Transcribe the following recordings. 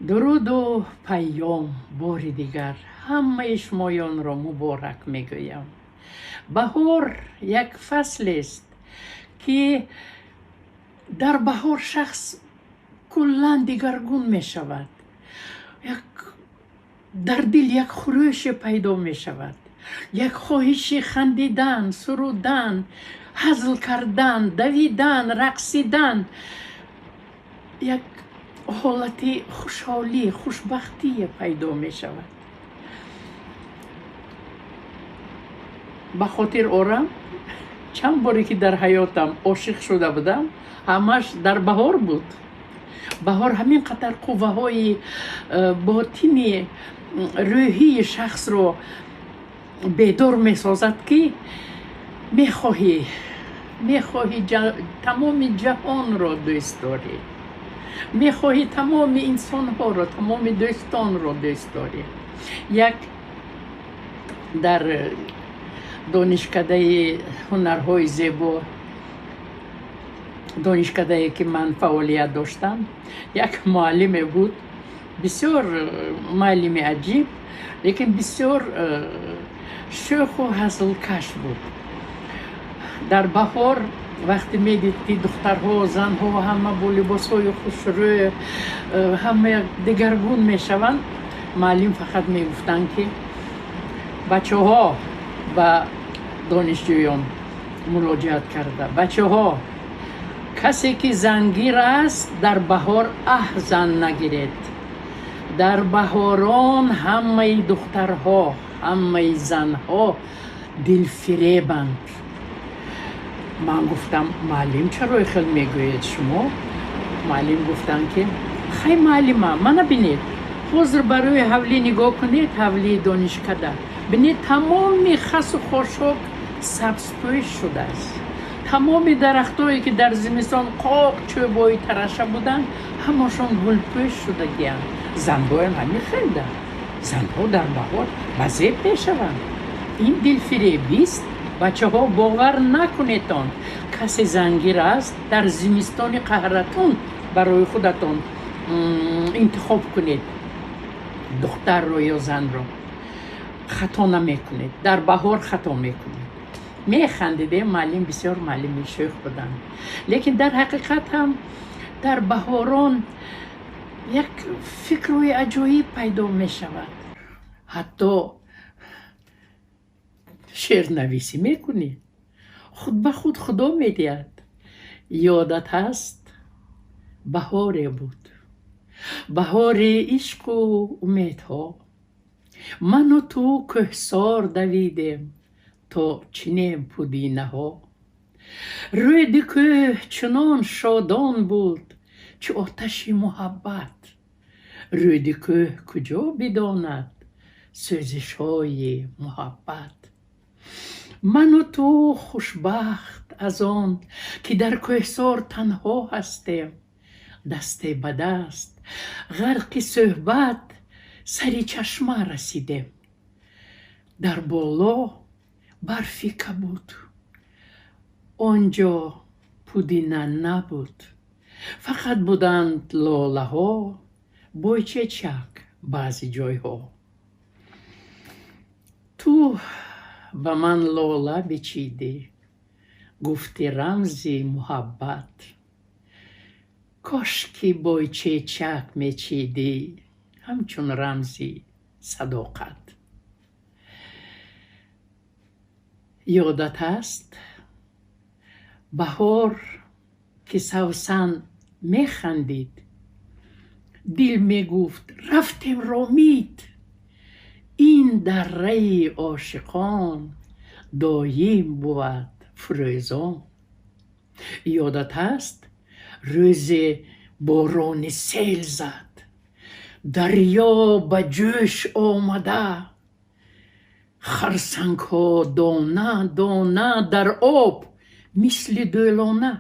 Дуруду паём бори дигар ҳамаи шумоёнро муборак мегӯям. Баҳор як фаслест, ки дар баҳор шахс куллан дигаргун мешавад. Як дар дил як хурӯше пайдо мешавад, як хоҳиши хандидан, сурудан, ҳазл кардан, давидан, рақсидан, як ҳолати хушҳолӣ, хушбахтие пайдо мешавад. Ба хотир орам, чанд боре ки дар ҳаётам ошиқ шуда будам, ҳамаш дар баҳор буд. Баҳор ҳамин қадар қувваҳои ботини рӯҳии шахсро бедор месозад, ки мехоҳӣ тамоми ҷаҳонро дӯст дорӣ, мехоҳӣ тамоми инсонҳоро, тамоми дӯстонро дӯст дорӣ. Як дар донишкадаи ҳунарҳои зебо, донишкадае ки ман фаъолият доштам, як муаллиме буд, бисёр муаллими аҷиб, лекин бисёр шӯху ҳазлкаш буд. Дар баҳор вақте медид, ки духтарҳо, занҳо ҳама бо либосҳои хушрӯ, ҳама дигаргун мешаванд, муаллим фақат мегуфтанд, ки бачаҳо, ба донишҷӯён муроҷиат карда, бачаҳо, касе ки зангир аст, дар баҳор аҳ зан нагиред. Дар баҳорон ҳамаи духтарҳо, ҳамаи занҳо дилфиребанд. Ман гуфтам: муаллим, чаро хел мегӯед шумо? Муаллим гуфтанд, ки хай, муаллима, мана бинед, ҳозир барои ҳавлӣ нигоҳ кунед, ҳавлии донишкада бинед, тамоми хасу хошок сабзпӯш шудааст, тамоми дарахтое, ки дар зимистон қоқ чӯбои тараша буданд, ҳамашон гулпӯш шудагианд. Занҳоям ҳамин хелда, занҳо дар баҳор ба зеб мешаванд. Ин дилфиребист, бачаҳо, бовар накунедон. Касе зангир аст, дар зимистони қаҳратун барои худатон интихоб кунед духтарро ё занро, хато намекунед, дар баҳор хато мекунед. Механдидем, муаллим бисёр муаллими шӯх буданд. Лекин дар ҳақиқат ҳам дар баҳорон як фикрҳои аҷоиб пайдо мешавад. Ҳатто шеърнависӣ мекунӣ, худ ба худ Худо медиҳад. Ёдат ҳаст, баҳоре буд, баҳори ишқу умедҳо, ману ту кӯҳсор давидем, то чинем пудинаҳо. Рӯди кӯҳ чунон шодон буд, чу оташи муҳаббат. Рӯди кӯҳ куҷо бидонад сӯзишҳои муҳаббат? Ману ту хушбахт аз он, ки дар кӯҳсор танҳо ҳастем, дасте ба даст, ғарқи суҳбат, сари чашма расидем. Дар боло барфи кабуд, он ҷо пудина набуд, фақат буданд лолаҳо, бойчечак баъзе ҷойҳо. Ту ба ман лола бичидӣ, гуфти рамзи муҳаббат. Кошки бойчечак мечидӣ ҳамчун рамзи садоқат. Ёдат ҳаст, баҳор ки савсан механдид, дил мегуфт: рафтем ромид. Ин дарраи ошиқон доим бувад фурӯзон. Ёдат ҳаст, рӯзе борони сел зад, дарё ба ҷӯш омада, харсангҳо дона дона дар об мисли дӯлона.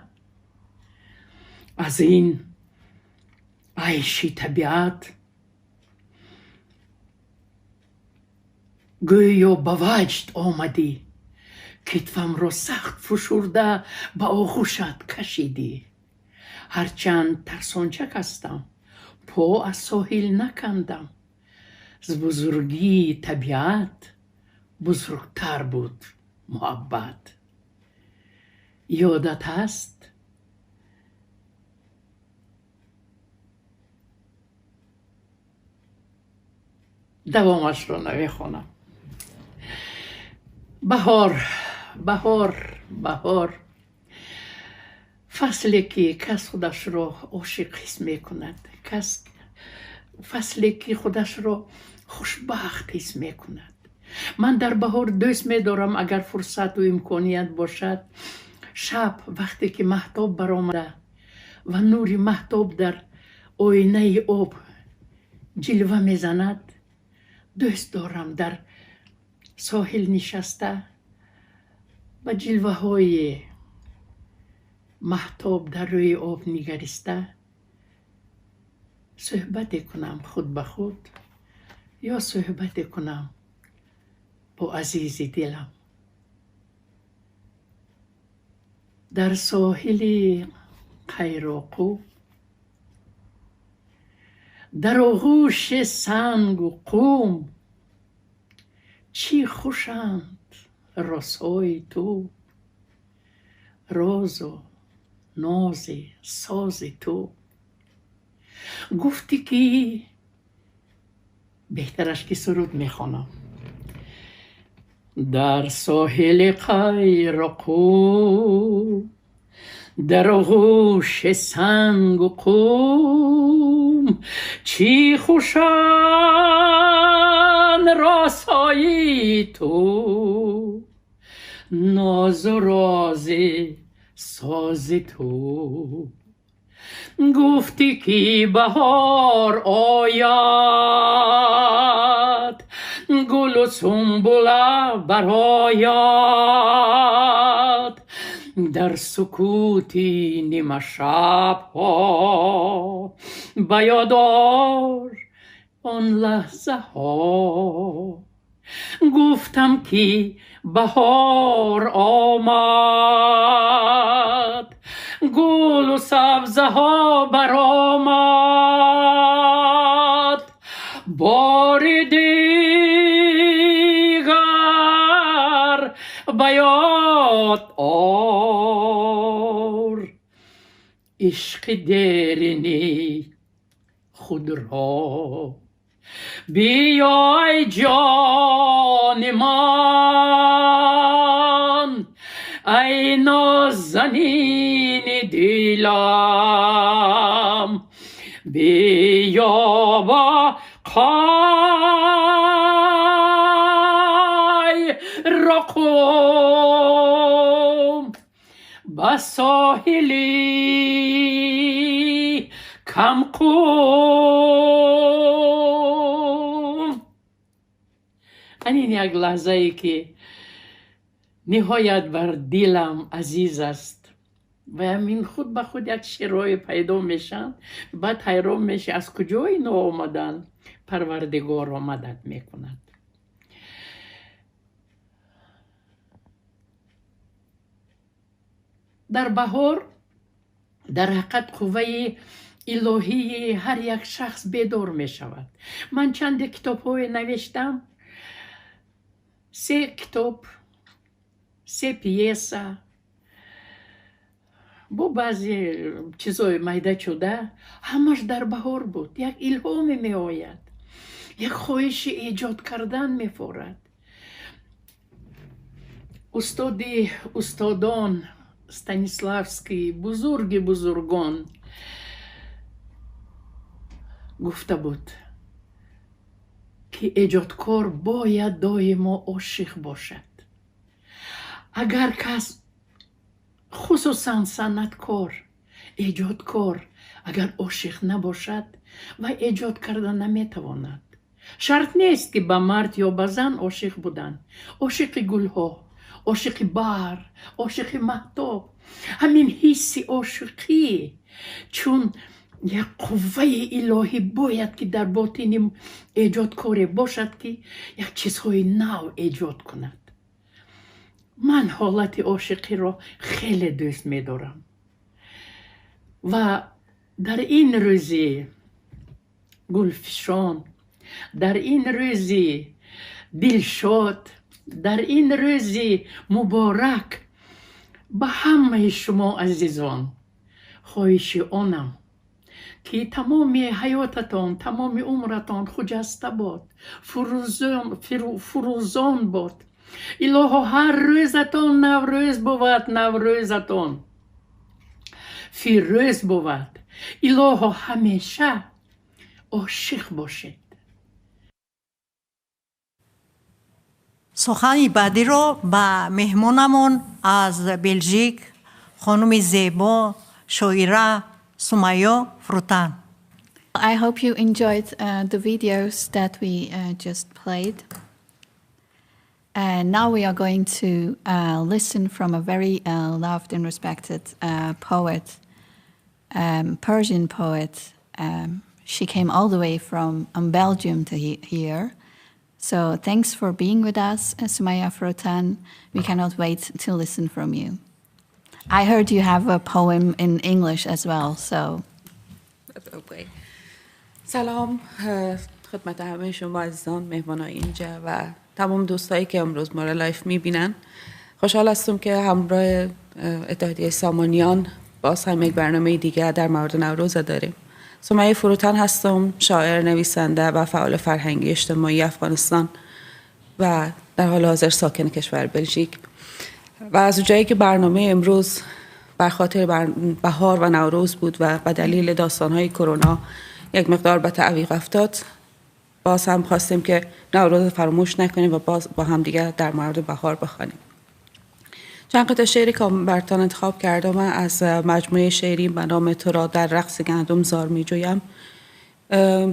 Аз ин айши табиат гӯё ба ваҷд омадӣ, китфамро сахт фушурда ба оғӯшат кашидӣ. Ҳарчанд тарсончак ҳастам, По аз соҳил накандам. З бузургии табиат бузургтар буд муҳаббат. Ёдат ҳаст? Давомашро намехонам. Баҳор, баҳор, баҳор. Фасле ки кас худашро ошиқ ҳис мекунад, кас фасле ки худашро хушбахт ҳис мекунад. Ман дар баҳор дӯст медорам, агар фурсату имконият бошад, шаб вақте ки маҳтоб баромада ва нури маҳтоб дар оинаи об ҷилва мезанад, дӯст дорам дар соҳил нишаста ба ҷилваҳои маҳтоб дар рӯи об нигариста суҳбате кунам худ ба худ ё суҳбате кунам бо азизи дилам. Дар соҳили Қайроқу, дар оғӯши сангу қум, чӣ хушанд росҳои ту, розу нози сози ту. Гуфтӣ ки беҳтараш ки суруд мехонам. Дар соҳили Қайроқу, дар оғӯши сангу қум, чӣ хушанд росҳои ту, нозу рози сози ту. Гуфтӣ ки баҳор ояд, гулу сумбула барояд, дар сукути нимашабҳо ба ёд ор он лаҳзаҳо. Гуфтам ки баҳор омад, гулу сабзаҳо баромад, бори дигар ба ёд ор ишқи дерини худро. Биё ай ҷони ман, ай нозанини дилам, биё ба Қайроқум, ба соҳили Камқум. Анин як лаҳзае ки ниҳоят бар дилам азиз аст ва ҳамин худ ба худ як шеърҳое пайдо мешаванд, баъд ҳайрон мешӣ аз куҷо ино омаданд. Парвардигоро мадад мекунад. Дар баҳор дар ҳақиқат қувваи илоҳии ҳар як шахс бедор мешавад. Ман чанде китобҳое навиштам, 3 китоб, 3 пьеса, бо баъзе чизҳои майдачуда, ҳамаш дар баҳор буд. Як илҳоме меояд, як хоҳиши эҷод кардан мефорад. Устоди устодон Станиславский, бузурги бузургон, гуфта буд ки эҷодкор бояд доимо ошиқ бошад. Агар кас, хусусан санъаткор, эҷодкор, агар ошиқ набошад, вай эҷод карда наметавонад. Шарт нест ки ба мард ё ба зан ошиқ будан. Ошиқи гулҳо, ошиқи баҳр, ошиқи маҳтоб. Ҳамин ҳисси ошиқӣ чун як қувваи илоҳӣ бояд ки дар ботини эҷодкоре бошад, ки як чизҳои нав эҷод кунад. Ман ҳолати ошиқиро хеле дӯст медорам ва дар ин рӯзи Гулфишон, дар ин рӯзи дилшод, дар ин рӯзи муборак ба ҳамаи шумо азизон хоҳиши онам ки тамоми ҳаётатон, тамоми умратон хуҷаста бод, фурӯзон бод. Илоҳо, ҳар рӯзатон Наврӯз бувад, Наврӯзатон фирӯз бувад. Илоҳо, ҳамеша ошиқ бошед. Сухани баъдиро ба меҳмонамон аз Белжик, хонуми зебо, шоира Сумайё Фурутан. I hope you enjoyed the videos that we just played. And now we are going to listen from a very loved and respected poet, Persian poet. She came all the way from Belgium to here. So thanks for being with us, Sumaya Furutan. We cannot wait to listen from you. I heard you have a poem in English as well, so. Okay. سلام خدمت همه شما عزیزان، مهمانای اینجا و تمام دوستایی که امروز ما را live میبینن. خوشحال هستم که همراه اتحادیه سامانیان باز هم یک برنامه دیگه در مورد نوروز داریم. سمیه فروتن هستم، شاعر، نویسنده و فعال فرهنگی اجتماعی افغانستان و در حال حاضر ساکن کشور بلژیک. و از اونجایی که برنامه امروز بر خاطر بهار و نوروز بود و به دلیل داستان‌های کرونا یک مقدار به تعویق افتاد، باز هم خواستیم که نوروز فراموش نکنیم و باز با هم دیگه در مورد بهار بخوانیم. چند قطعه شعری که براتون انتخاب کردم از مجموعه شعری به نام تو را در رقص گندم زار میجویم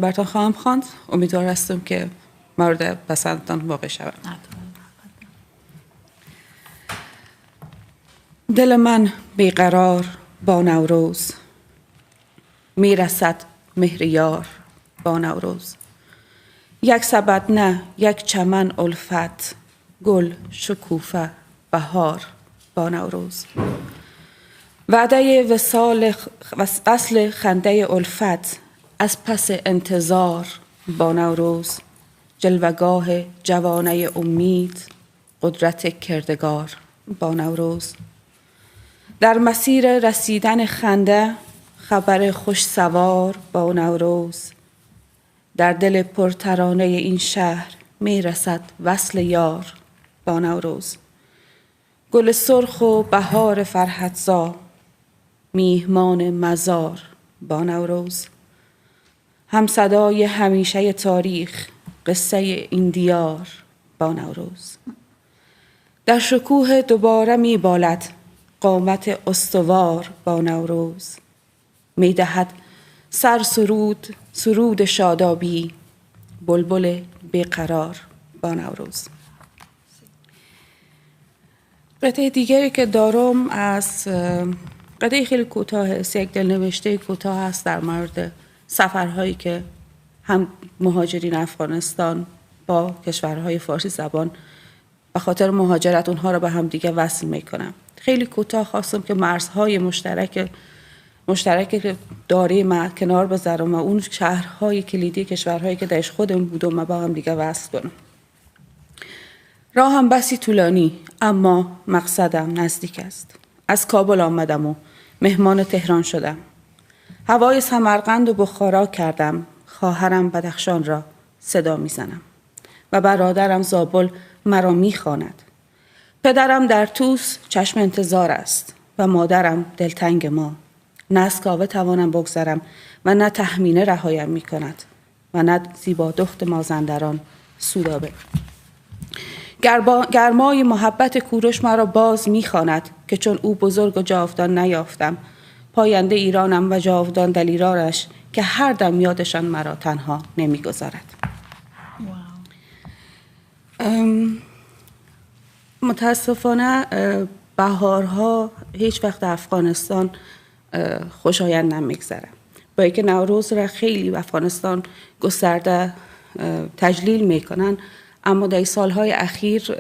براتون خواهم خواند. امیدوار هستم که مورد پسندتان واقع شود. دل من بیقرار با نوروز، میرسد مهر یار با نوروز. یک سبد نه یک چمن الفت، گل شکوفه بهار با نوروز. وعده وصال وصل خنده الفت، از پس انتظار با نوروز. جلوگاه جوانه امید، قدرت کردگار با نوروز. در مسیر رسیدن خنده، خبر خوش سوار با نوروز. در دل پرترانه این شهر میرسد وصل یار با نوروز. گل سرخ و بهار فرحتزا، میهمان مزار با نوروز. هم صدای همیشه تاریخ، قصه این دیار با نوروز. در شکوه دوباره میبالد قامت استوار با نوروز. میدهد سر سرود، سرود شادابی، بلبل بیقرار با نوروز. قطعه دیگری که دارم از قطعه خیلی کوتاه است، یک دلنوشته کوتاه است در مورد سفرهایی که هم مهاجرین افغانستان با کشورهای فارسی زبان به خاطر مهاجرت اونها را به هم دیگه وصل میکنم. خیلی کوتاه خواستم که مرزهای مشترک داریم کنار بذارم و اون شهرهای کلیدی کشورهایی که درش خودم بودم و با هم دیگه وصل کنم. راهم بسی طولانی، اما مقصدم نزدیک است. از کابل آمدم و مهمان تهران شدم. هوای سمرقند و بخارا کردم. خواهرم بدخشان را صدا میزنم و برادرم زابل مرا میخواند. پدرم در توس چشم انتظار است و مادرم دلتنگ ما. نه از کاوه توانم بگذرم و نه تهمینه رهایم میکند و نه زیبا دخت مازندران سودابه. گرمای محبت کوروش مرا باز میخواند که چون او بزرگ و جاودان نیافتم. پاینده ایرانم و جاودان دلیرانش که هر دم یادشان مرا تنها نمیگذارد. متاسفانه بهارها هیچ وقت افغانستان خوشایند نمیگذره. با اینکه نوروز را خیلی افغانستان گسترده تجلیل میکنن، اما در سالهای اخیر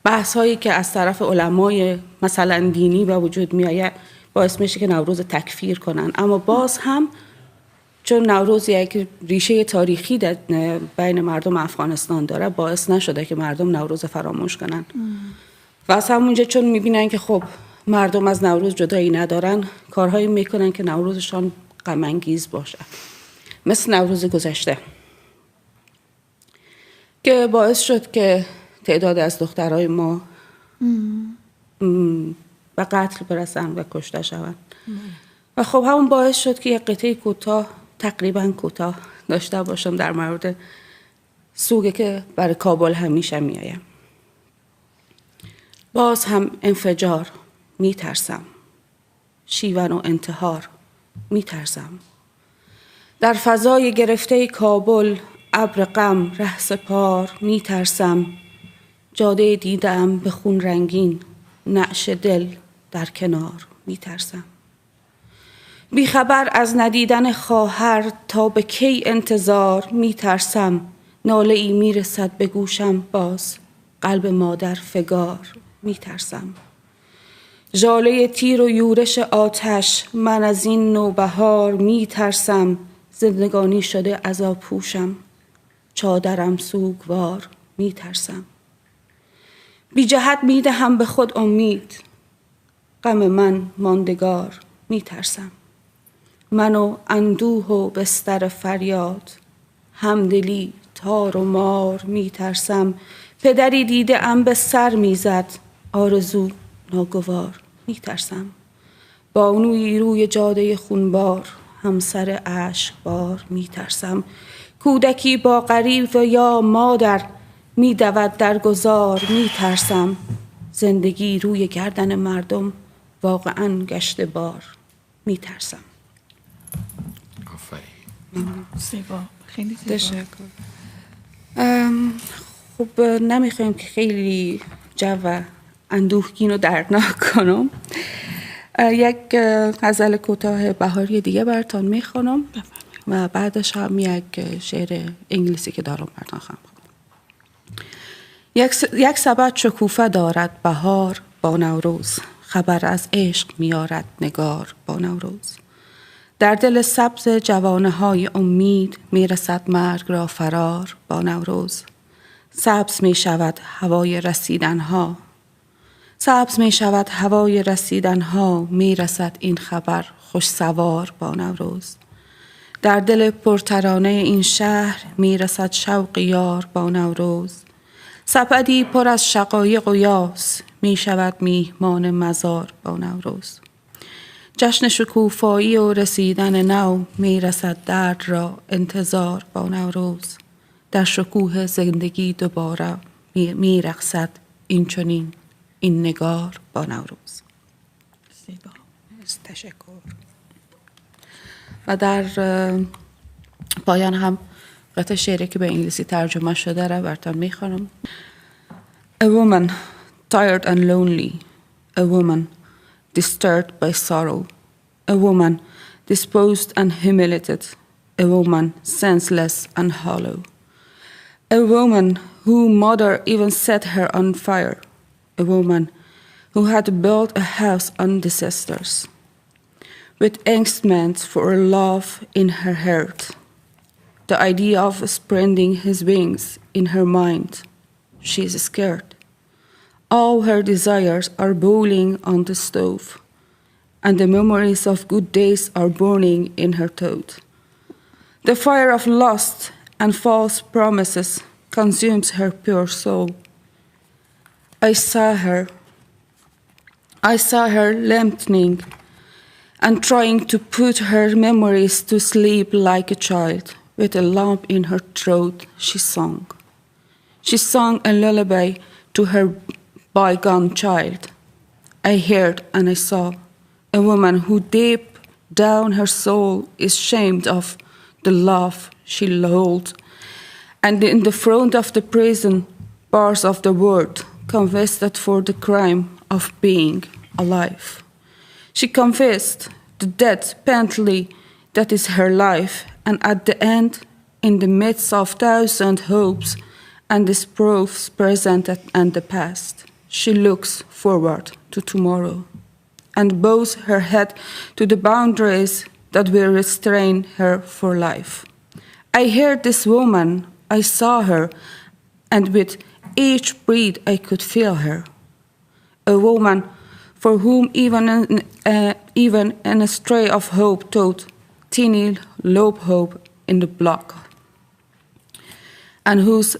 بحث هایی که از طرف علمای مثلا دینی به وجود می آید باعث میشه که نوروز تکفیر کنن. اما باز هم چون نوروز یک ریشه تاریخی در بین مردم افغانستان داره، باعث نشده که مردم نوروز فراموش کنن. و از همونجا چون میبینن که خب مردم از نوروز جدایی ندارن، کارهایی میکنن که نوروزشان غم انگیز باشه، مثل نوروز گذشته که باعث شد که تعداد از دخترای ما به قتل برسن و کشته شوند. و خب همون باعث شد که یک قطعه کوتاه، تقریبا کوتاه داشته باشم در مورد سوگه که برای کابل همیشه میایم. باز هم انفجار، میترسم. شیون و انتحار، میترسم. در فضای گرفته کابل، ابر غم ره سپار، میترسم. جاده دیدم به خون رنگین، نعش دل در کنار، میترسم. بیخبر از ندیدن خواهر، تا به کی انتظار، میترسم. ناله ای میرسد به گوشم باز، قلب مادر فگار، میترسم. ژاله تیر و یورش آتش، من از این نوبهار، میترسم. زندگانی شده عزا پوشم، چادرم سوگوار، میترسم. بی جهت میدهم به خود امید، غم من ماندگار، میترسم. من و اندوه و بستر فریاد، همدلی تار و مار، میترسم. پدری دیده ام به سر میزد، آرزو ناگوار، میترسم. بانوی روی جاده خونبار، همسر اشکبار، میترسم. کودکی با غریو و یا مادر، میدود در گذار، میترسم. زندگی روی گردن مردم واقعا گشته بار، میترسم. آفرین. زیبا، خیلی زیبا. تشکر. خب نمیخوایم که خیلی جو اندوهگین و دردناک کنم. یک غزل کوتاه بهاری دیگه براتون میخوانم و بعدش هم یک شعر انگلیسی که دارم براتون خواهم خواند. یک سبد شکوفه دارد بهار با نوروز، خبر از عشق میارد نگار با نوروز. در دل سبز جوانه های امید میرسد مرگ را فرار با نوروز. سبز می شود هوای رسیدن ها، سبز می شود هوای رسیدن ها، می رسد این خبر خوش سوار با نوروز. در دل پرترانه این شهر می رسد شوق یار با نوروز. سپدی پر از شقایق و یاس می شود میهمان مزار با نوروز. جشن شکوفایی و رسیدن نو می رسد درد را انتظار با نوروز. در شکوه زندگی دوباره می رقصد این چنین این نگار با نوروز. زیبا. تشکر. و در پایان هم قطعه شعری که به انگلیسی ترجمه شده را براتون میخوانم. A woman tired and lonely, a woman disturbed by sorrow, a woman disposed and humiliated, a woman senseless and hollow, a woman whose mother even set her on fire, a woman who had built a house on disasters, with angstment for love in her heart, the idea of spreading his wings in her mind. She is scared. All her desires are boiling on the stove, and the memories of good days are burning in her throat. The fire of lust and false promises consumes her pure soul. I saw her. I saw her lamenting and trying to put her memories to sleep like a child. With a lump in her throat, she sang. She sang a lullaby to her bygone child. I heard and I saw a woman who deep down her soul is ashamed of the love she holds, and in the front of the prison bars of the world, confessed for the crime of being alive. She confessed the death penalty that is her life, and at the end, in the midst of thousand hopes and disproofs present and the past, she looks forward to tomorrow and bows her head to the boundaries that will restrain her for life. I heard this woman, I saw her, and with each breath I could feel her. A woman for whom even an stray of hope taught teeny low hope in the block, and whose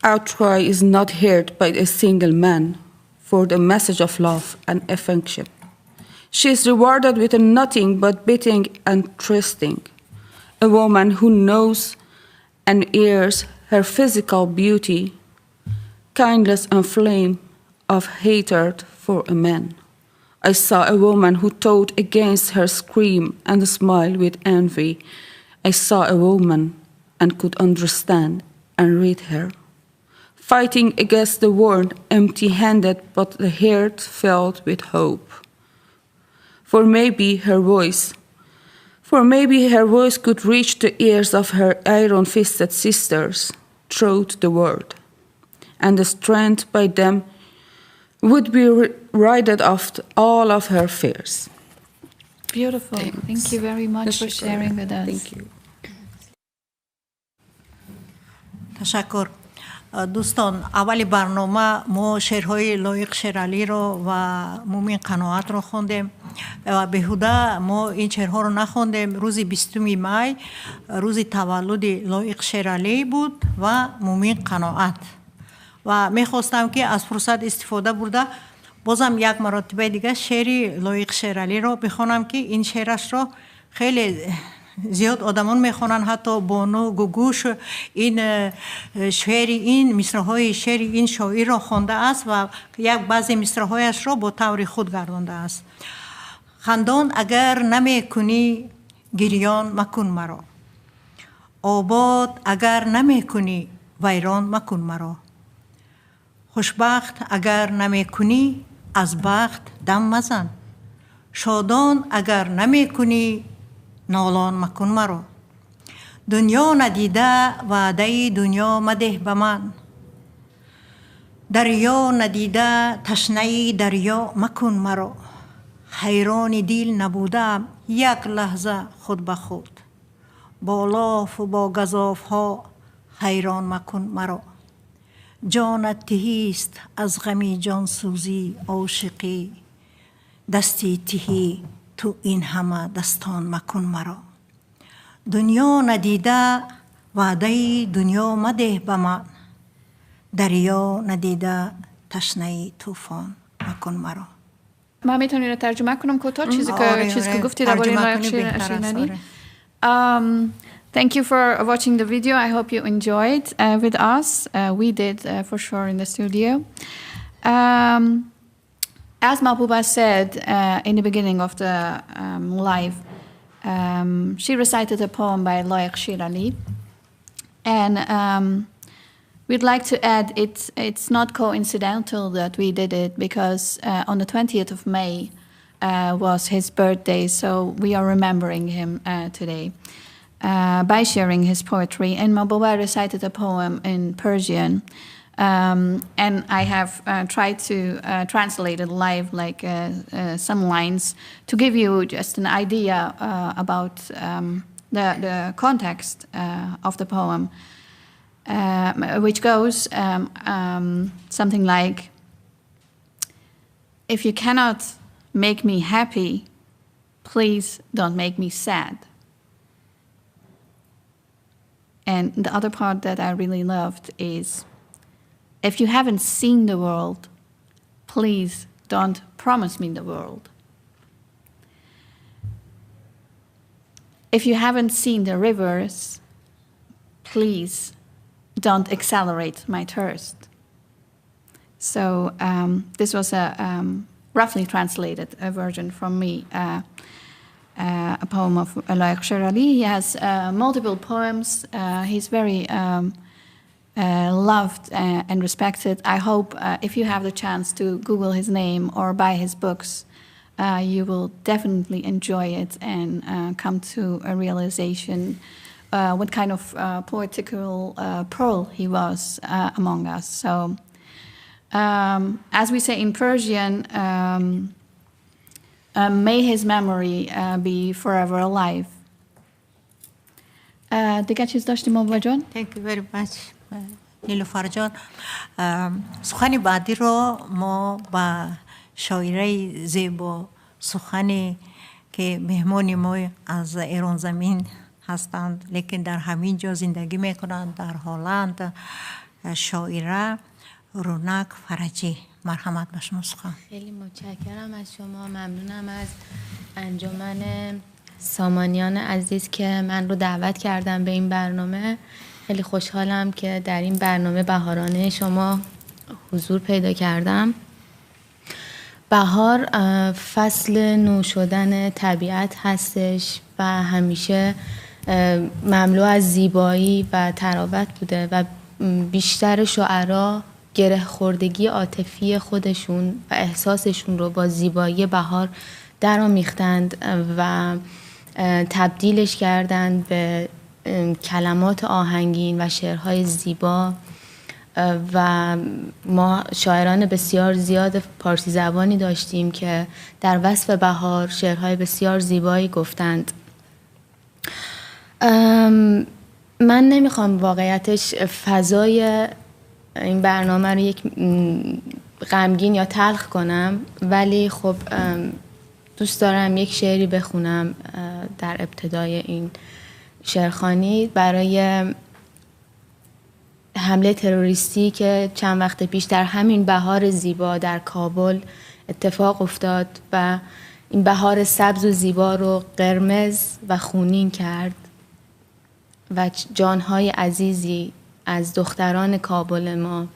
outcry is not heard by a single man for the message of love and affection. She is rewarded with nothing but beating and trusting. A woman who knows and hears her physical beauty, kindness and flame of hatred for a man. I saw a woman who thought against her scream and smile with envy. I saw a woman and could understand and read her. Fighting against the world, empty-handed, but the heart filled with hope. For maybe her voice could reach the ears of her iron-fisted sisters throughout the world, and the strength by them would be ridded of all of her fears. Beautiful. Thanks. Thank you very much for sharing with us. Thank you. Ташаккур. Дӯстон, аввали барнома мо шеърҳои Лоиқ Шералиро ва Мумин Қаноатро хондем ва беҳуда мо ин шеърҳоро нахондем. Рӯзи 20 май рӯзи таваллуди Лоиқ Шералӣ буд ва Мумин Қаноат. Ва мехостам ки аз фурсат истифода бурда бозам як маротибаи дига шеъри Лоиқ Шералиро бихонам, ки ин шеърашро хеле зиёд одамон мехонанд, ҳатто Бону Гугуш ин шеъри, ин мисраҳои шеъри ин шоирро хондааст ва як баъзе мисраҳояшро бо таври худ гардондааст. Хандон агар намекунӣ, гирён макун маро. Обод агар намекунӣ, вайрон макун маро. Хушбахт агар намекунӣ, аз бахт дам мазан. Шодон агар намекунӣ, нолон макун маро. Дунё надида ваъдаи дунё мадеҳ ба ман. Дарё надида ташнаи дарё макун маро. Ҳайрони дил набудаам як лаҳза худ ба худ. Бо лофу бо газофҳо ҳайрон макун маро. Ҷонат тиҳист аз ғами ҷонсӯзӣ ошиқӣ. Дасти тиҳӣ ту ин ҳама дастон макун маро. Дунё надида ваъдаи дунё мадеҳ ба ман. Дарё надида ташнаи тӯфон макун маро. Ман метавонам инро тарҷума кунам кӯтоҳ, чизе ки гуфтӣ дар бораи Лоиқ Шералӣ. Thank you for watching the video. I hope you enjoyed with us. We did for sure in the studio. As Mahbuba said in the beginning of the live, she recited a poem by Loiq Shirali. And we'd like to add it's not coincidental that we did it, because on the 20th of May was his birthday, so we are remembering him today by sharing his poetry. And Mahbuba recited a poem in Persian. And I have tried to translate it live, like some lines, to give you just an idea about the context of the poem, which goes something like, if you cannot make me happy, please don't make me sad. And the other part that I really loved is, if you haven't seen the world, please don't promise me the world. If you haven't seen the rivers, please don't accelerate my thirst. So this was a roughly translated version from me, a poem of Loiq Shirali. He has multiple poems. He's very loved and respected. I hope if you have the chance to Google his name or buy his books, you will definitely enjoy it and come to a realization what kind of poetical pearl he was among us. So, as we say in Persian, May his memory be forever alive. دیگه چیز داشتیم ماوا جان؟ Thank you very much, نیلوفر جان. سخنی بعدی رو ما با شاعره زیبا سخنی که مهمان ما از ایران زمین هستند، لیکن در همین جا زندگی میکنند، در هلند، شاعره رونک فرجی. مرحمت به شما سخن. خیلی متشکرم از شما. ممنونم از انجمن سامانیان عزیز که من رو دعوت کردن به این برنامه. خیلی خوشحالم که در این برنامه بهارانه شما حضور پیدا کردم. بهار فصل نو شدن طبیعت هستش و همیشه مملو از زیبایی و طراوت بوده و بیشتر شعرا گره خوردگی عاطفی خودشون و احساسشون رو با زیبایی بهار درآمیختند و تبدیلش کردند به کلمات آهنگین و شعرهای زیبا و ما شاعران بسیار زیاد پارسی زبانی داشتیم که در وصف بهار شعرهای بسیار زیبایی گفتند. من نمیخوام واقعیتش فضای این برنامه رو یک غمگین یا تلخ کنم، ولی خب دوست دارم یک شعری بخونم در ابتدای این شعرخوانی برای حمله تروریستی که چند وقت پیش در همین بهار زیبا در کابل اتفاق افتاد و این بهار سبز و زیبا رو قرمز و خونین کرد و جانهای عزیزی از دختران کابل ما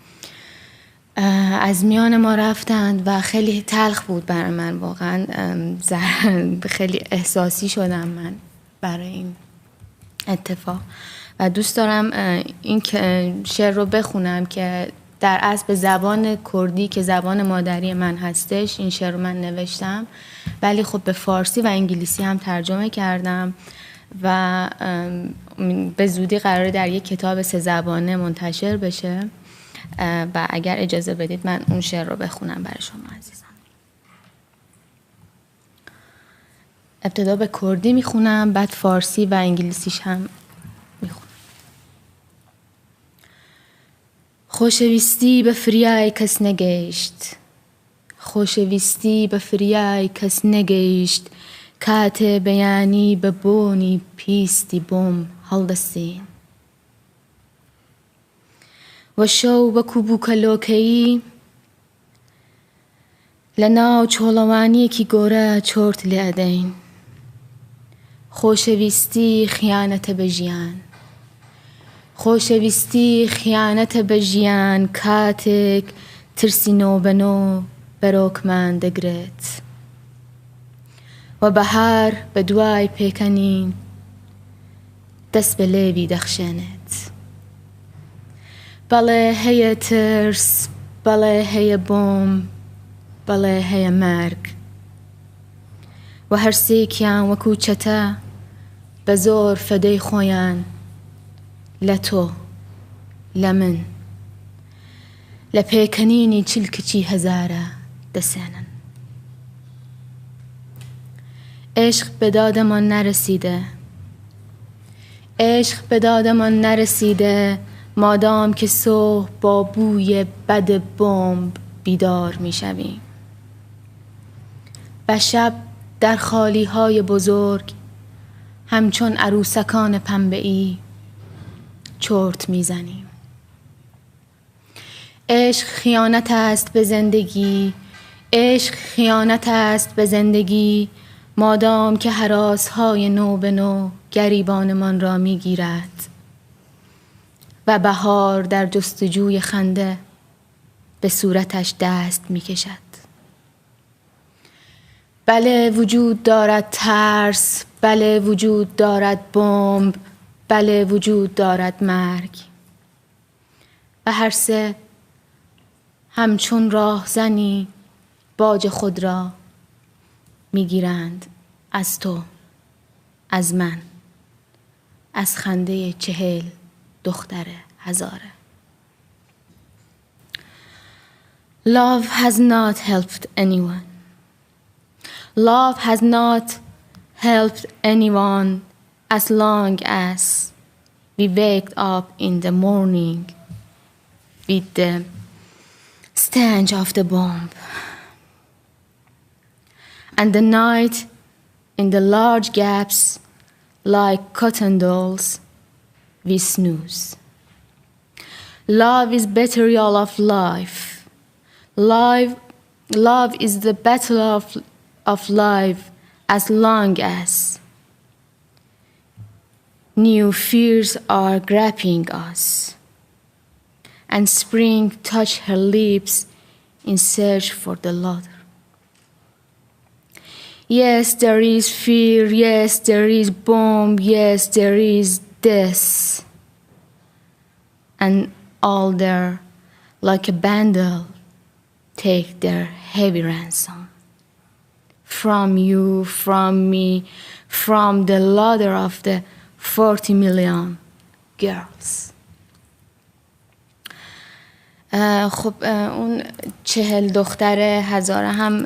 از میان ما رفتند و خیلی تلخ بود برای من، واقعا خیلی احساسی شدم من برای این اتفاق و دوست دارم این شعر رو بخونم که در اصل به زبان کردی که زبان مادری من هستش این شعر رو من نوشتم، ولی خب به فارسی و انگلیسی هم ترجمه کردم و به زودی قراره در یک کتاب 3 زبانه منتشر بشه و اگر اجازه بدید من اون شعر رو بخونم برای شما عزیزان. ابتدا به کردی میخونم، بعد فارسی و انگلیسیش هم میخونم. خوشویستی به فریای کس نگشت، خوشویستی به فریای کس نگشت، کات بیانی به بونی پیستی بوم هەڵدەستین و شەو وەکو بووکەلۆکەیی لە ناو چۆڵەوانیەکی گۆرە چۆرت لێ ئەدەین. خۆشەویستی خیانەتە بە ژیان، خۆشەویستی خیانەتە بە ژیان، کاتێک ترسی نۆبەنۆ بەرۆکمان دەگرێت و بەهار بە دوای پێکەنین دەست بە لێوی دەخشێنێت. بەڵێ هەیە ترس، بەڵێ هەیە بۆم، بەڵێ هەیە مەرگ و هەرسێکیان وەکو چەتە بە زۆر فەدەی خۆیان لە تۆ، لە من، لە پێکەنینی 40 کچی هەزارە دەسێنن. عشق به دادمان نرسیده، عشق به دادمان نرسیده، مادام که صبح با بوی بد بمب بیدار میشویم و شب در خالی های بزرگ همچون عروسکان پنبه‌ای چرت میزنیم. عشق خیانت است به زندگی، عشق خیانت است به زندگی، مادام که هراس‌های نو به نو گریبانمان را میگیرد و بهار در جستجوی خنده به صورتش دست میکشد. بله وجود دارد ترس، بله وجود دارد بمب، بله وجود دارد مرگ و هر سه همچون راهزنی باج خود را میگیرند از تو، از من، از خنده 40 دختر هزاره. Love has not helped anyone. Love has not helped anyone as long as we wake up in the morning with the stench of the bomb. And the night in the large gaps, like cotton dolls, we snooze. Love is betrayal of life. Love is the battle of life as long as new fears are grabbing us. And spring touch her lips in search for the laughter. Yes, there is fear. Yes, there is bomb. Yes, there is death. And all there, like a bundle, take their heavy ransom. From you, from me, from the laughter of the 40 million girls. خب، اون 40 دختر هزاره هم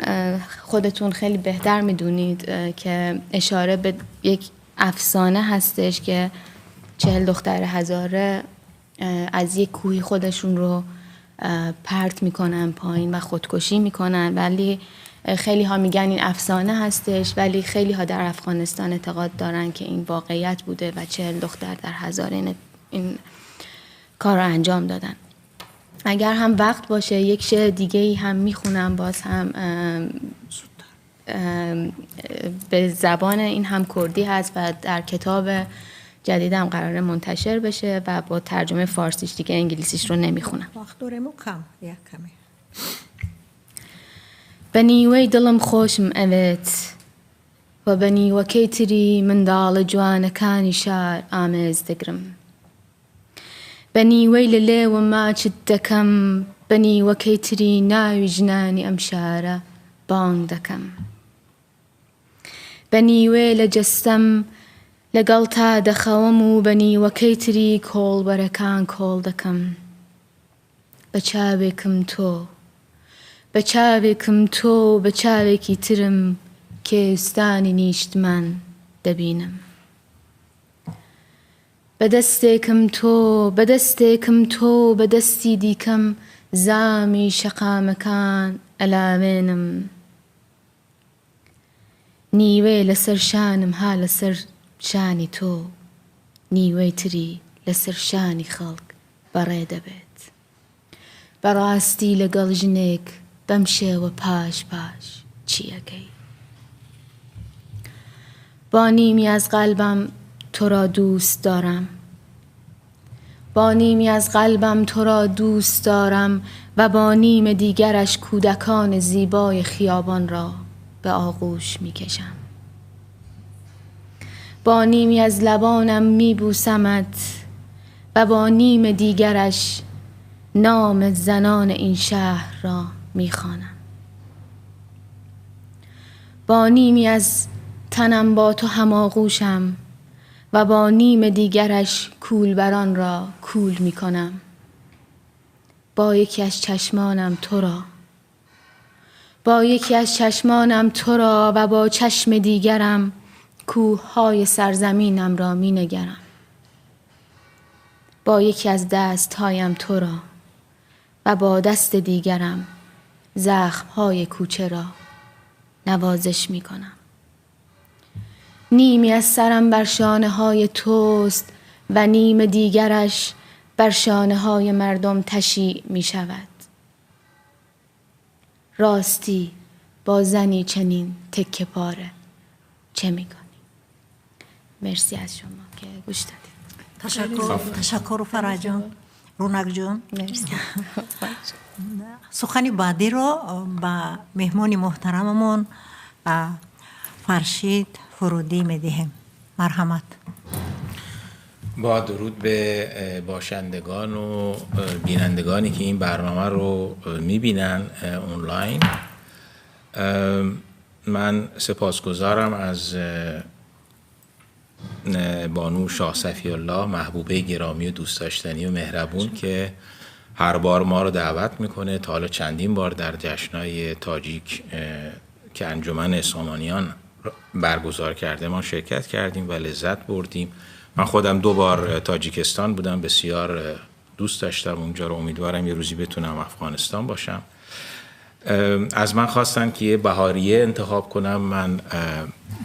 خودتون خیلی بهتر میدونید که اشاره به یک افسانه هستش که 40 دختر هزاره از یک کوهی خودشون رو پرت میکنن پایین و خودکشی میکنن، ولی خیلی ها میگن این افسانه هستش، ولی خیلی ها در افغانستان اعتقاد دارن که این واقعیت بوده و 40 دختر در هزاره این کار رو انجام دادن. اگر هم وقت باشه یک شعر دیگه ای هم میخونم، باز هم به زبان این هم کردی هست و در کتاب جدیدم قراره منتشر بشه و با ترجمه فارسیش، دیگه انگلیسیش رو نمیخونم. وقت داریم و کم یک کمی. بە نیوەی دڵم خۆشم ئەوێت و بە نیوەکەی تری منداڵە جوانەکانی شار ئامێز دەگرم. بە نیوەی لە لێوە ماچت دەکەم، بە نیوەکەی تری ناوی ژنانی ئەم شارە بانگ دەکەم. بە نیوێ لە جەستەم لەگەڵ تا دەخەوم و بە نیوەکەی تری کۆڵبەرەکان کۆڵ دەکەم. بە چاوێکم تۆ، بە چاوێکم تۆ، بە چاوێکی ترم کوێستانی نیشتمان دەبینم. بە دەستێکم تۆ، بە دەستێکم تۆ، بە دەستی دیکەم زامی شەقامەکان ئەلاوێنم. نیوێ لەسەر شانم ها لەسەر شانی تۆ، نیوەی تری لەسەر شانی خەڵک بەڕێ دەبێت. بەڕاستی لەگەڵ ژنێک بەم شێوە پاش پاش چییەکەی؟ با نیمی از قلبم تو را دوست دارم، با نیمی از قلبم تو را دوست دارم و با نیم دیگرش کودکان زیبای خیابان را به آغوش می کشم. با نیمی از لبانم می بوسمت و با نیم دیگرش نام زنان این شهر را می خوانم. با نیمی از تنم با تو هم آغوشم و با نیم دیگرش کولبران را کول می کنم. با یکی از چشمانم تو را، با یکی از چشمانم تو را و با چشم دیگرم کوههای سرزمینم را می نگرم. با یکی از دستهایم تو را و با دست دیگرم زخمهای کوچه را نوازش می کنم. نیمی از سرم بر شانه های توست و نیم دیگرش بر شانه های مردم تشییع می شود. راستی با زنی چنین تکه پاره چه می کنی؟ مرسی از شما که گوش دادید. تشکر، تشکر فرح جان، رونق جان. مرسی. سخنی بعدی رو با مهمون محترممون فرشید فرودی میدهیم. مرحمت. با درود به باشندگان و بینندگانی که این برنامه رو میبینن آنلاین. من سپاسگزارم از بانو شاه صفی الله، محبوبه گرامی و دوست داشتنی و مهربون که هر بار ما رو دعوت میکنه. تا حالا چندین بار در جشنای تاجیک که انجمن سامانیان برگزار کرده ما شرکت کردیم و لذت بردیم. من خودم 2 بار تاجیکستان بودم، بسیار دوست داشتم اونجا رو. امیدوارم یه روزی بتونم افغانستان باشم. از من خواستن که یه بهاریه انتخاب کنم. من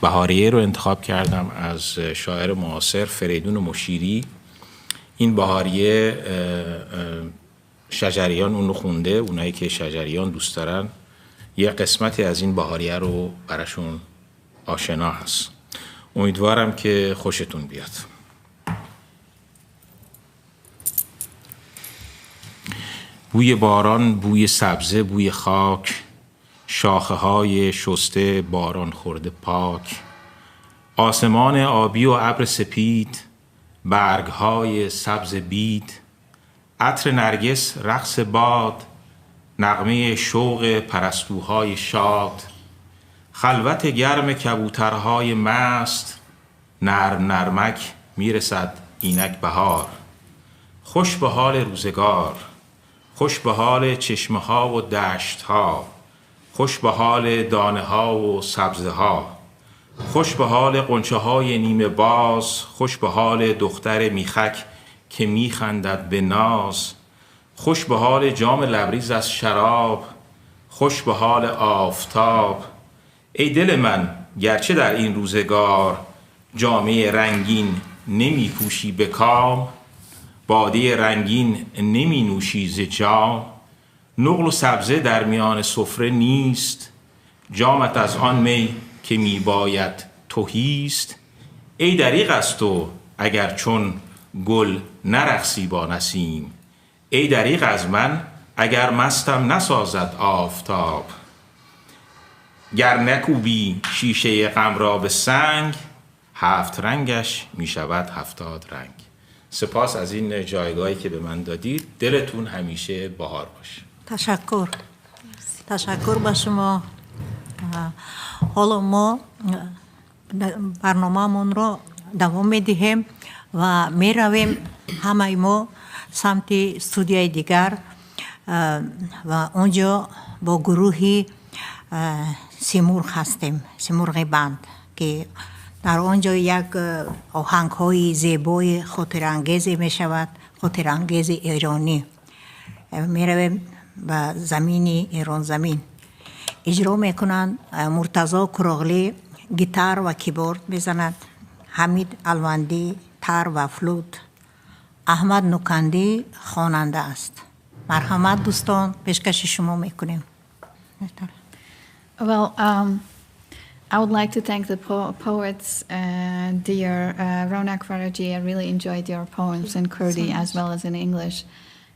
بهاریه رو انتخاب کردم از شاعر معاصر فریدون مشیری. این بهاریه شجریان اون رو خونده. اونایی که شجریان دوست دارن یه قسمتی از این بهاریه رو براشون آشنا هست. امیدوارم که خوشتون بیاد. بوی باران، بوی سبزه، بوی خاک، شاخه های شسته باران خورده پاک، آسمان آبی و ابر سپید، برگ های سبز بید، عطر نرگس، رقص باد، نغمه شوق پرستوهای شاد، خلوت گرم کبوترهای مست، نرم نرمک میرسد اینک بهار. خوش به حال روزگار، خوش به حال چشمه ها و دشت ها، خوش به حال دانه ها و سبزه ها، خوش به حال غنچه های نیمه باز، خوش به حال دختر میخک که میخندد به ناز، خوش به حال جام لبریز از شراب، خوش به حال آفتاب. ای دل من گرچه در این روزگار جامه رنگین نمی پوشی به کام، باده رنگین نمی نوشی ز جام، نقل و سبزه در میان سفره نیست، جامت از آن می که می باید تهیست. ای دریغ از تو اگر چون گل نرقصی با نسیم، ای دریغ از من اگر مستم نسازد آفتاب. گر نکوبی شیشه غم را به سنگ، 7 رنگش می شود 70 رنگ. سپاس از این جایگاهی که به من دادید. دلتون همیشه بهار باشه. تشکر، تشکر به شما. حالا ما برنامه‌مون رو دوام می‌دهیم و می‌رویم همه ما سمت استودیوی دیگر و اونجا با گروهی سیمرغ هستیم، سیمرغ بند، که در آنجا یک آهنگ‌های زیبای خاطرانگیزی می‌شود، خاطرانگیز ایرانی. می‌رویم به زمین ایران زمین. اجرا می‌کنند مرتضی کراغلی گیتار و کیبورد می‌زند، حمید الوندی تار و فلوت، احمد نوکندی خواننده است. مرحمت دوستان، پیشکش شما می‌کنیم. Well, I would like to thank the poets, dear Ronak Faraji. I really enjoyed your poems in Kurdi as well as in English.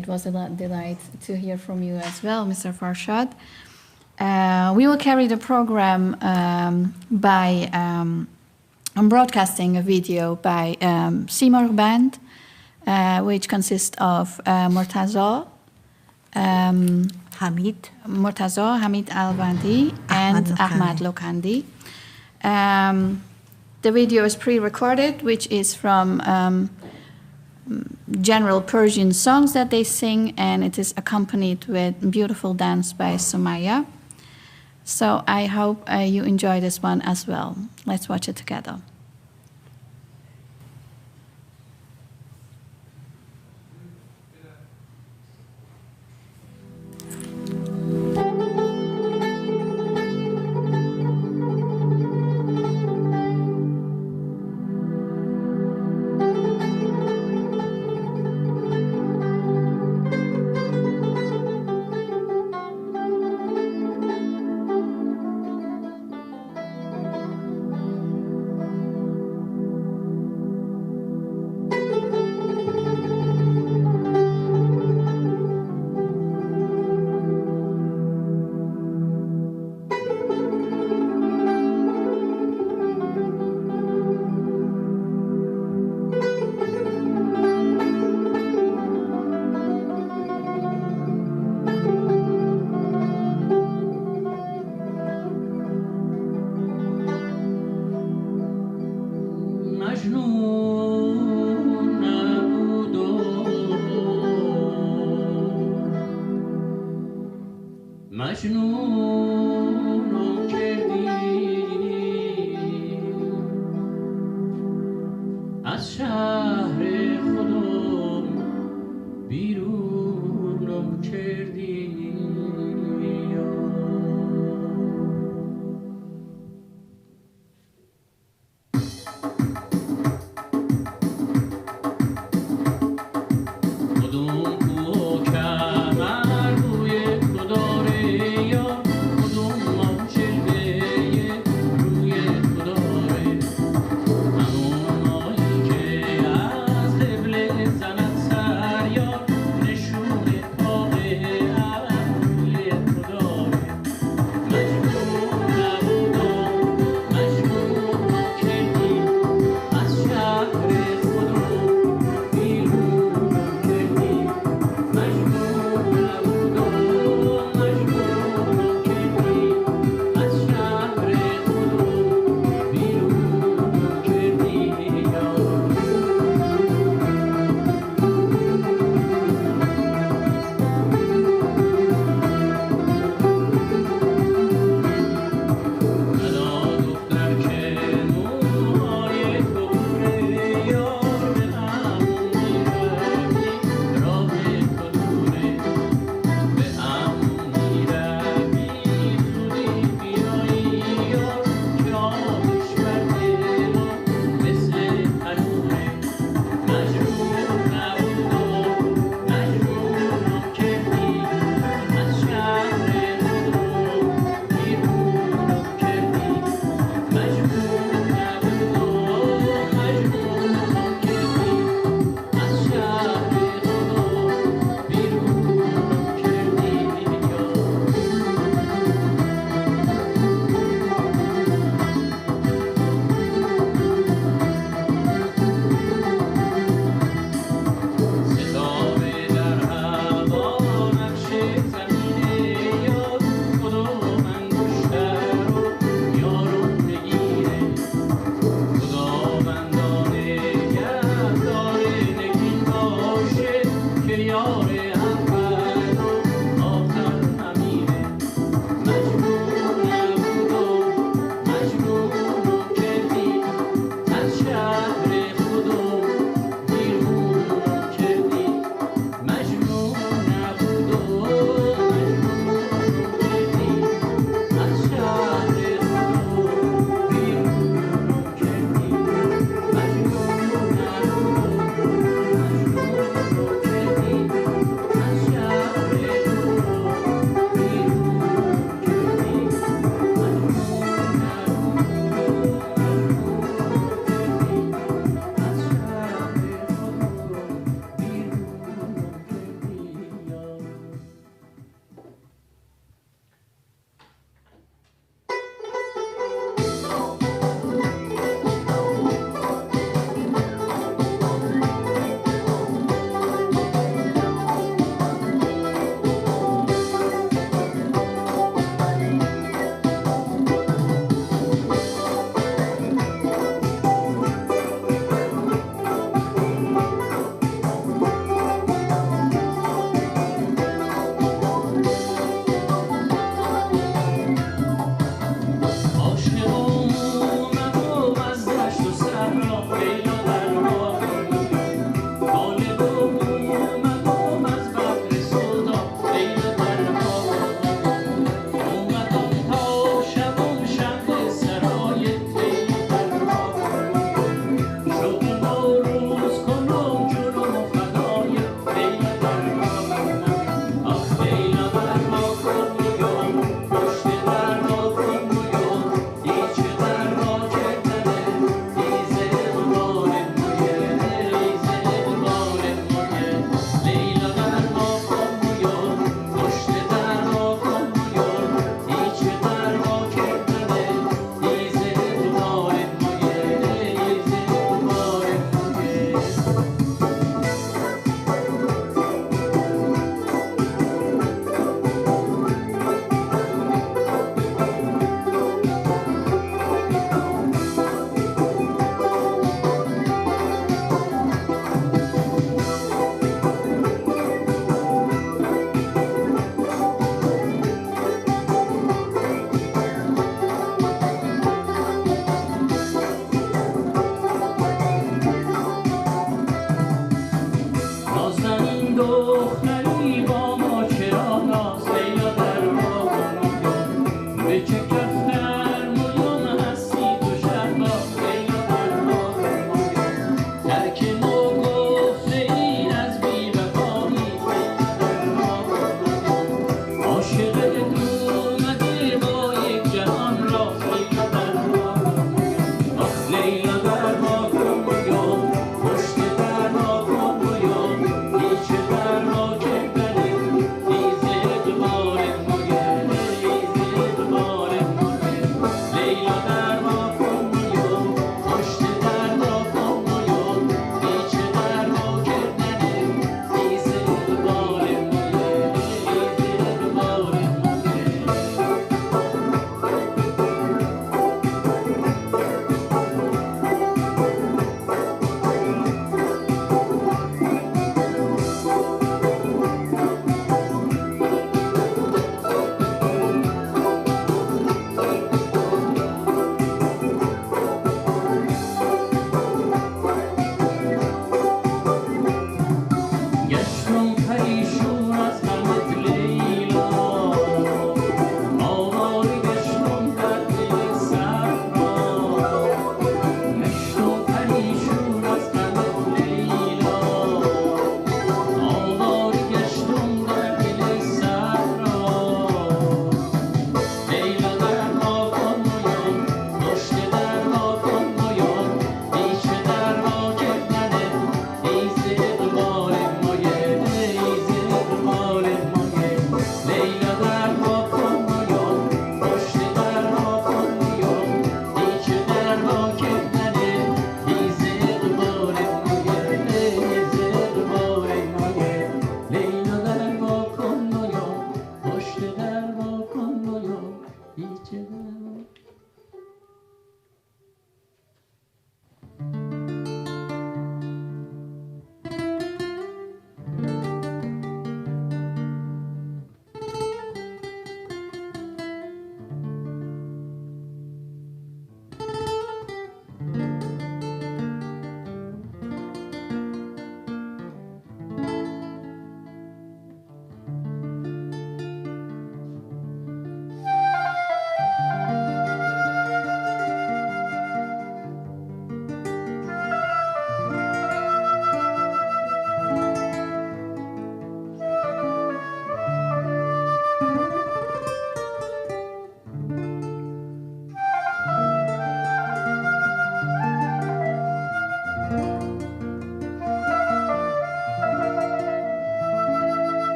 It was a delight to hear from you as well, Mr. Farshad. We will carry the program by broadcasting a video by Simorgh Band, which consists of Murtaza, Hamid Murtaza, Hamid Alvandi, and Ahmad Lokandi. The video is pre-recorded, which is from general Persian songs that they sing, and it is accompanied with beautiful dance by Sumaya. So I hope you enjoy this one as well. Let's watch it together. از شهر خودم بیرونم کردی.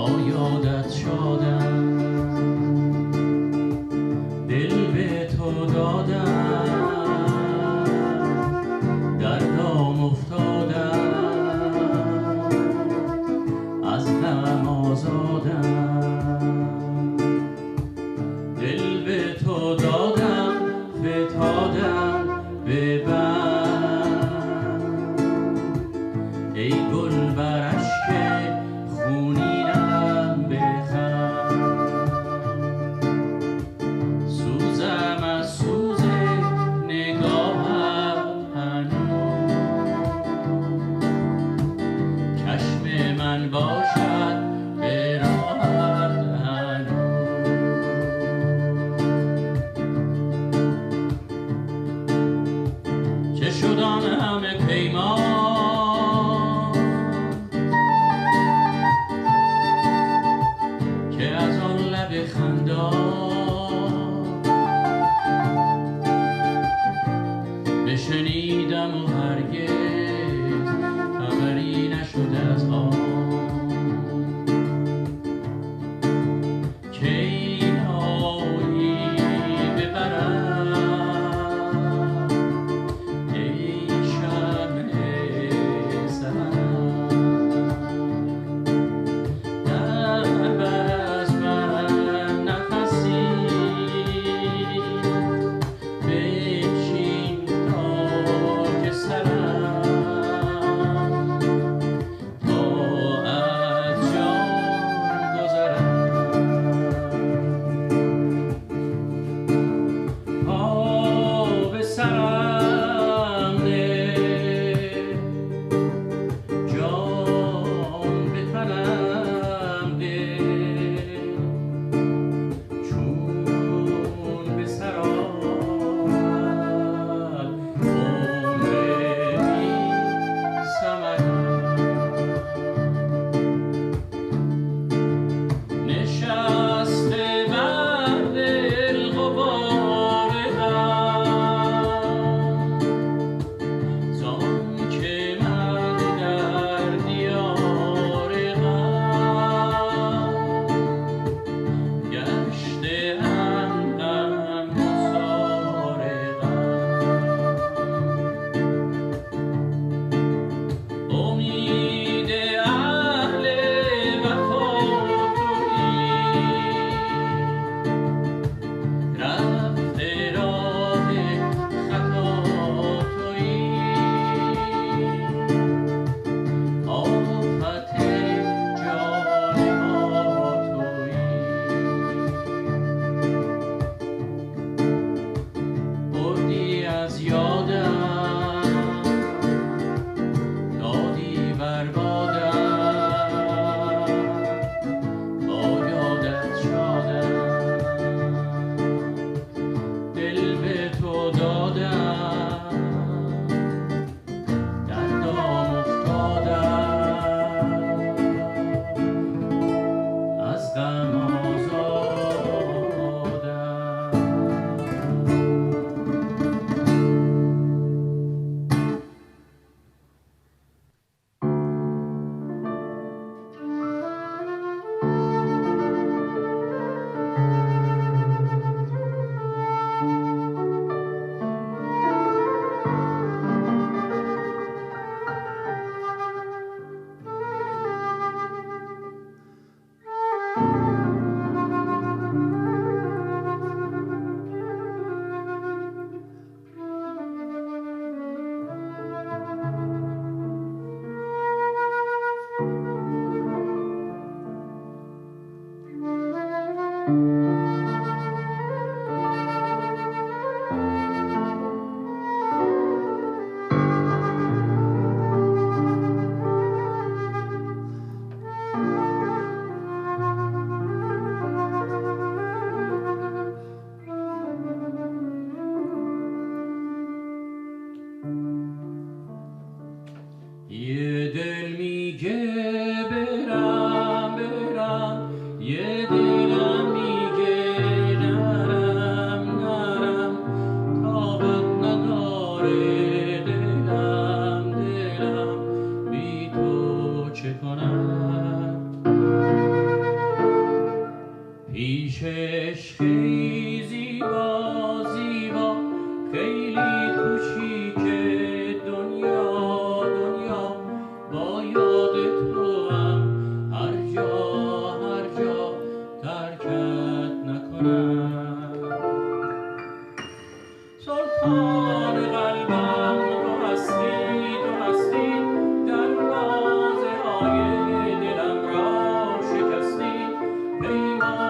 با یادت شادم، دل به تو دادم، در دام افتادم، از غم آزادم. دل به تو دادم، فتادم به بند، ای گل بر اشک خونینم بخند. سوزم از سوز نگاهت هنوز، چشم من باشد به راهت هنوز. چه شد آن همه پیمان که از آن لب خندان بشنیدم و هرگز خبری نشد از آن. کی آیی به برم ای شمع سحر، در بر از من نفسی بنشین تا که سرم تا از جان گذرم. پا به سرم نه، جان به تنم ده، چون به سر آمد عمر بی ثمرم. نشسته بر دل غبار غم، زان که من در دیار غم گشته ام غمگسار غم. امید اهل وفا تویی، رفته راه خطا تویی، آفت جان ما تویی. بردی از یادم، دادی بر بادم، با یادت شادم، دل به تو دادم، در دام افتادم، از غم آزادم. یه دل میگه برم برم، یه دلم میگه پیمان.